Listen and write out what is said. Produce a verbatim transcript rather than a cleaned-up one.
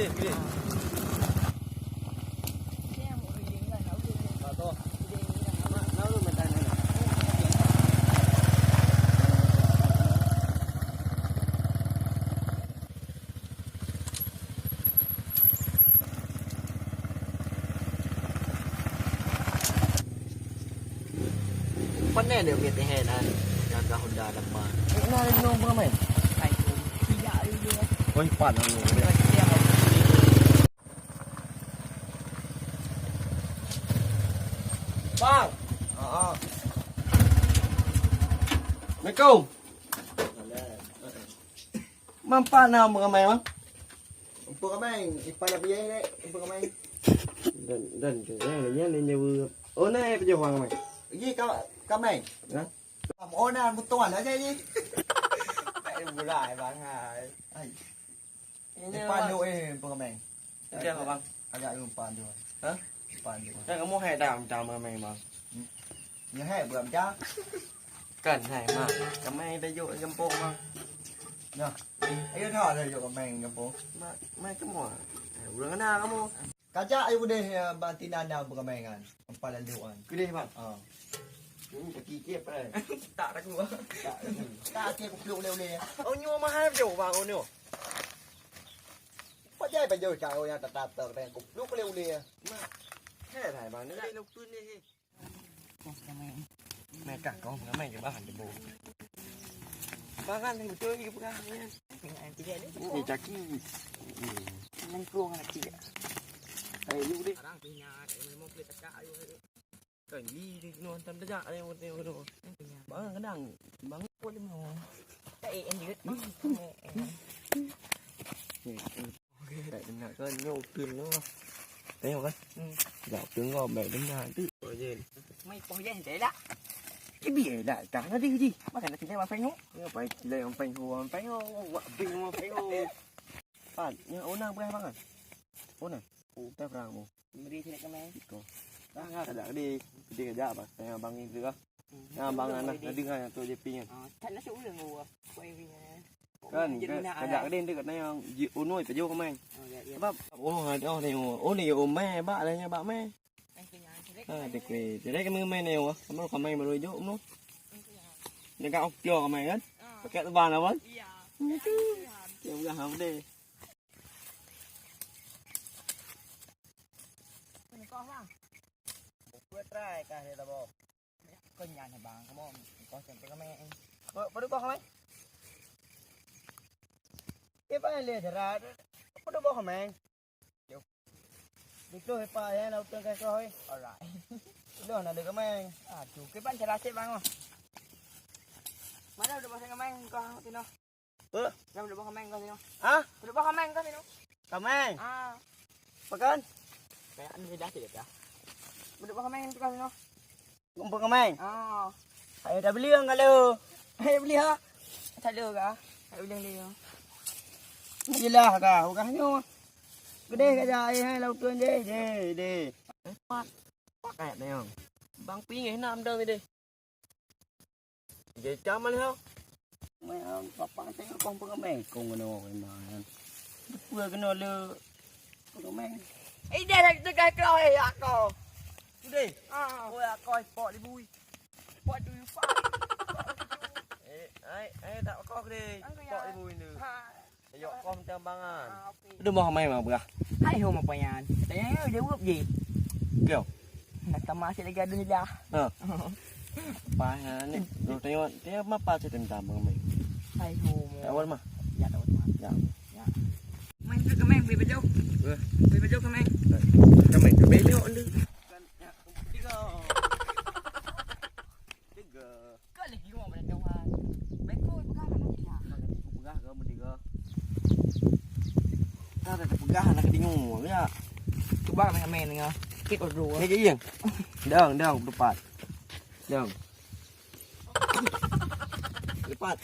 Pane dia punya teh na, jaga Honda depan. Eh, na ada nombor main. Hai, tidak ada. Oi, pan. Bang. Heeh. Assalamualaikum. Mampa na meungamai, Bang? Umpuk kameng, ipan api jai dek, umpuk kameng. Dan, dan, dan, nyan, nyan, nyan, oh, na, eh, pejoh wang kameng. Ji, ka-, kameng. Ha? Oh, na, beutôi lah, jai, ji. Mulai, Bang, hai. Hai. Ini, ipan Bang. Duk, eh, umpuk kameng. Pejoh, Bang. Agak lupa tu. Ha? Lupa tu. Kan kamu hai dah macam kameng, Bang. Hmm. Ya, hai, berapa jam? Kan, hai, mak. Kameng dah jok gampông, Bang. Nah, ayo dah ada jok kameng gampông. Mak, mai kamu. Eh, ulang kena kamu. Kajak ayo udeh, ya, banti nana berkameng kan. Empal lalu kan. Kudeh, Bang. Ha. Hmm, kaki kip, eh. Tak takut. Tak, tak, aku peluk uleh-uleh. Oh, nyoe mahal jauh, Bang, oh, nyoe. Pajai bajau caro nyang tatap-tap, aku peluk uleh-uleh. Mak. Hai, hai, Bang, ni nak. Lok tu ni. Meka kong ramai je bahan jebo. Bahan betul ke pegang ni. Ni caki. Nang kong nak cik. Hai lu deh. Sekarang punya ada lima puluh taka ayu. Kan li di nu hantam dejak ayu. Bang kadang bang pun lima. Tak eh lanjut. Baik dengar kan, nyoe ukeue nyoe. Tengok kan? Hmm. Dak ukeue ngon baik dengar tu. Oh, je. Mai poh je, dah lah. Kibi eh, dak tah tadi ji. Makan dah tinggal makan nyoe. Nyoe pai tinggal makan nyoe, makan nyoe. Wak bing makan nyoe. Pat, nyoe ona berah bangat. Ona. Oh, dah berah mu. Beri sini kami. Iko. Dah enggak ada tadi. Dia kerja apa? Tanya abang ni tu lah. Nah, bang anak tadi kan tu je pin. Ah, tak nak seorang gua. Kau yang punya. Kan, kajak gede tu katanya ji unoi pajoh kameng. Oh, ya, ya. Sebab, oh, ada oh ni, oh, oh ni, oh, meh, bak lah nya, bak meh. Ha, dekre. Jadi kami main ni, oh, kamu kameng baru jok, no. Jaga okyo kameng kan? Ah. Pakai teban apa? Iya. Itu. Ya, udah, apa deh? Ini kau, Bang. Buat try kah dia, Bang? Kau nyan, Bang, kamu kau sampai kameng. Kau, kau boh kameng? Eh, Bang, lihat jerat. Kau boh kameng? Yuk. Itu, eh, Pak, ya, nak utang kau, eh. Alright. Itu, nak ada kameng. Aduh, ke, Bang, cara cek, Bang, oh. Mana udah boh kameng kau, Tino? Apa? Dah boh kameng kau, Tino. Hah? Boh kameng kau, Tino. Kameng? Ah. Apa kan? Kayak anu dah cek dah. Boh kameng kau, Tino. Kumpul kameng? Ah. Ayo dah beli, Bang, kalau. Ayo beli, ha? Tak ada kah? Tak ada beli, ya. Jelas kah? Bukan nyoe. Gede kajak air, hai, laut tuan, deh, deh, deh. Pat. Pat, kayak ni, Bang. Bang pingin nak amdang ni, deh. Dia cam mana, ha? Mai, ha, papa tengok kong pengemai, kong kena orang main. Dua kena le pengemai. Eh, dia dah tegas kau, eh, aku. Sudah? Ah. Oh, aku, eh, pok libui. Pok tu, pok. Eh, ai, ai, tak kau deh. Pok libui ni. Ha. Yok kong teubangan. Ah, okey. Aduh, mau main mah, Brah. Hai ho, mau payan. Tanya, jawab je. Yo. Nak tamat asyik lagi ada ni dah. Ha. Apa ni? Lu tengok, tengok apa saya tentang bang main. Hai ho. Tak awal mah. Ya, tak awal mah. Ya. Ya. Main tu ke main, beli baju. Beli baju ke main. Ke main, ke beli dulu. Kan, ya, tiga. Tiga. Kau lagi rumah pada tuan. Beko pegang nak mati dah. Pegang ke mesti ke? Dah dah pegang nak kedengar ya. Cuba nak main dengan kit berdua. Ni ke yang. Dang, dang, depan. Dang. Lepas.